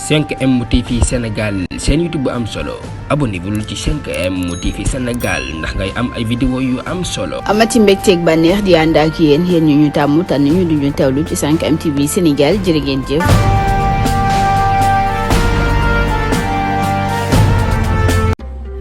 5M TV Sénégal seen YouTube bu am solo abonnez-vous ci 5M TV Sénégal ndax ngay am ay vidéo yu am solo. amati mbégteeg bànneex di ànd ak yéen ñu tàmm tànn ñu duñu teewlu ci 5M TV Sénégal jërë ngeen jëf.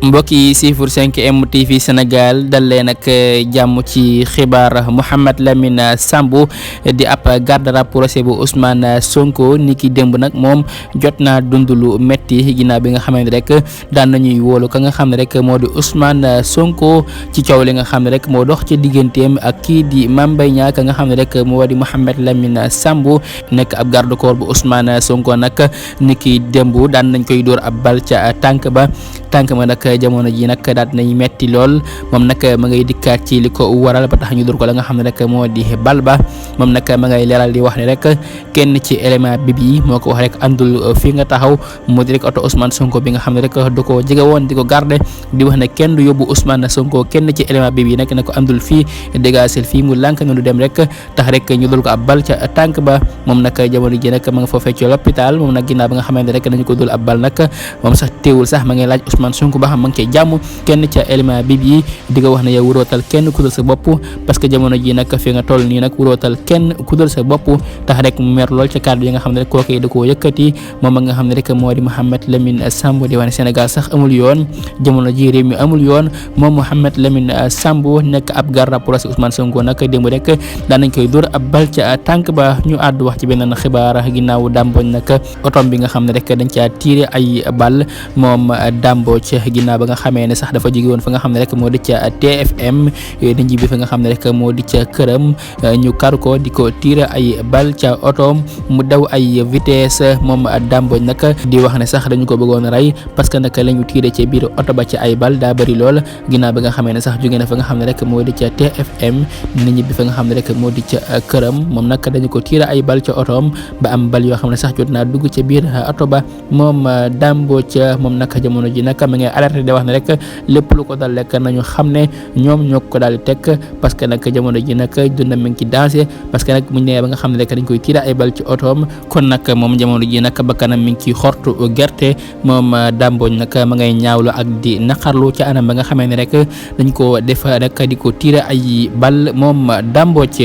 mbokk yi siifur 5M TV Sénégal dal leen ak jàmm ci xibaar Mouhamed Lamine Sambou di ab garde rapproché bu Ousmane Sonko ni ki démb nag moom jot naa dund lu metti ginnaaw bi nga xam ne rek daan nañuy wóolu ka nga xam ne rek moo di Ousmane Sonko ci coow li nga xam ne rek moo dox ci digganteem ak kii di Mame Mbaye Niang ka nga xam ne rek moo di Mouhamed Lamine Sambou nekk ab garde corps bu Ousmane Sonko nag ni ki démb daan nañ koy dóor ab bal ca tànk ma nag jamono ji nag daat nañ metti lool moom nag ma ngay dikkaat ci li ko waral ba tax ñu dur ko la nga xam ne rek moo di bal ba moom nag ma ngay leeral di wax ne rek kenn ci élément bi yi moo ko wax rek andul fii nga taxaw moo di rek oto Ousmane Sonko bi nga xam ne rek du ko jege woon di ko garder di wax ne kenn du yóbbu Ousmane Sonko kenn ci élément bi yi nag ne ko andul fii dégager fii mu lànk ne du dem rek tax rek ñu dul ko ab bal ca tànk ba moom nag jamono ji nag ma nga foofee ci l'hôpital moom nag ginnaaw ba nga xamante rek dañu ko dul ab bal nag moom sax teewul sax ma ngay laaj Ousmane Sonko ba xam ma ngi cee jàmm kenn ca élément bi yi di ko wax ne yow wurootal kenn ku dul sa bopp parce que jamono ji nag fi nga toll nii nag wurootal kenn ku dul sa bopp tax rek mu mer lool ca kàddu yi nga xam ne rek kooku da koo yëkkati moom nga xam ne rek moo di Mouhamed Lamine Sambou di wax ne Sénégal sax amul yoon jamono ji réew mi amul yoon moom Mouhamed Lamine Sambou nekk ab garde rapproché Ousmane Sonko nag démb rek daan nañ koy dóor ab bal ca tànk ba ñu àddu wax ci beneen xibaar ginnaaw dàmboñ nag otom bi nga xam ne rek dañ caa tiré ay bal moom dàmboo ca ginnaaw ba nga xamee ne sax dafa jóge woon fa nga xam ne rek moo di ca TFM dañ ji bi fa nga xam ne rek moo di ca këram ñu kar ko di ko tiire ay bal ca otoom mu daw ay vitesse moom dàmboñ nag di wax ne sax dañu ko bëggoon rey parce que nag la ñu tiire ca biir oto ba ci ay bal daa bëri lool ginnaaw ba nga xamee ne sax jóge na fa nga xam ne rek moo di ca TFM na ñibbi fa nga xam ne rek moo di ca këram moom nag dañu ko tiire ay bal ca otoom ba am bal yoo xam ne sax jot naa dugg ca biir oto ba moom dàmboo ca moom nag jamono ji nag ma ngay alerté di wax ne rek lépp lu ko dal rek nañu xam ne ñoom ñoo ko daal di teg parce que nag jamono ji nag dundam mi ngi ci danger parce que nag muñ nee ba nga xam ne rek dañ koy tiira ay bal ci otoom kon nag moom jamono ji nag bakkanam mi ngi ci xortu gerte moom dàmbooñ nag ma ngay ñaawlu ak di naqarlu ca anam ba nga xamee ne rek dañ ko def rek di ko tiira ay bal moom dàmbooc.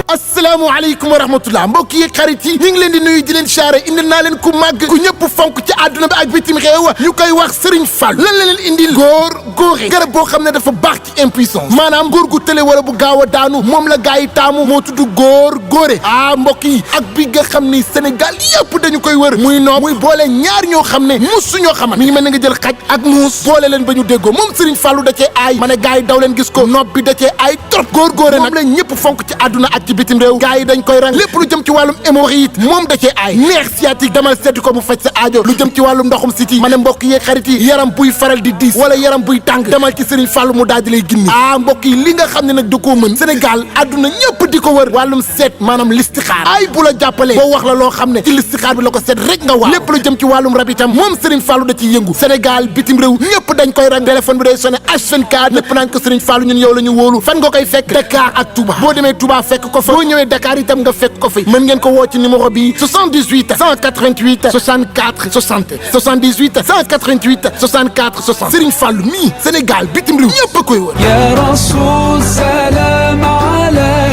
asalaamaaleykum wa rahmatullah mbokk yi xarit yi ñu ngi leen di nuyu di leen siyaare indi naa leen ku màgg ku ñëpp fonk ci àdduna bi ak bitim réew ñu koy wax Serigne Fall lan la leen indil góore garab boo xam ne dafa baax ci impuissance maanaam góor gu tële wala bu gaaw a daanu moom la gaa yi taamu moo tudd góore mbokk yi ak bi nga xam ni Sénégal yëpp dañu koy wër muy noob muy boole ñaar ñoo xam ne musu ñoo xaman mi ngi mel na nga jël xaj ak muus boole leen ba ñu déggoo moom Serigne Fallu da cee aay ma ne gaa yi daw leen gis ko noob bi da cee aay trop góore nag la ñëpp fonk ci àdduna ak ci bitim réew gaa yi dañ koy rang lépp lu jëm ci wàllum hémorroïde moom da cee aay neex sciatique damal seeti ko mu faj sa aajo lu jëm ci wàllum ndoxum siti ma ne mbokk yi xarit yi yaram buy faral di diis wala yaram buy tàng demal ci Serigne Fallou mu daal di lay ginni mbokk yi li nga xam ne nag da koo mën Sénégal àdduna ñëpp di ko wër wàllum seet maanaam listixaar ay bu la jàppalee boo wax la loo xam ne ci listixaar bi la ko seet rek nga wax lépp lu jëm ci wàllum rab itam moom Serigne Fallou da ciy yëngu Sénégal bitim réew ñëpp dañ koy rang téléphone bi day sonné H24 ñëpp naan ko Serigne Fallou ñun yow la ñu wóolu fan nga koy fekk Dakar ak Touba boo demee Touba fekk ko fa boo ñëwee Dakar itam nga fekk ko fi mën ngeen ko woo ci numéro bi 78 188 64 60 78 188 64 60 Serigne Fallou mi Sénégal bitim réew ñëpp a koy wër. Ya Rasul salam ala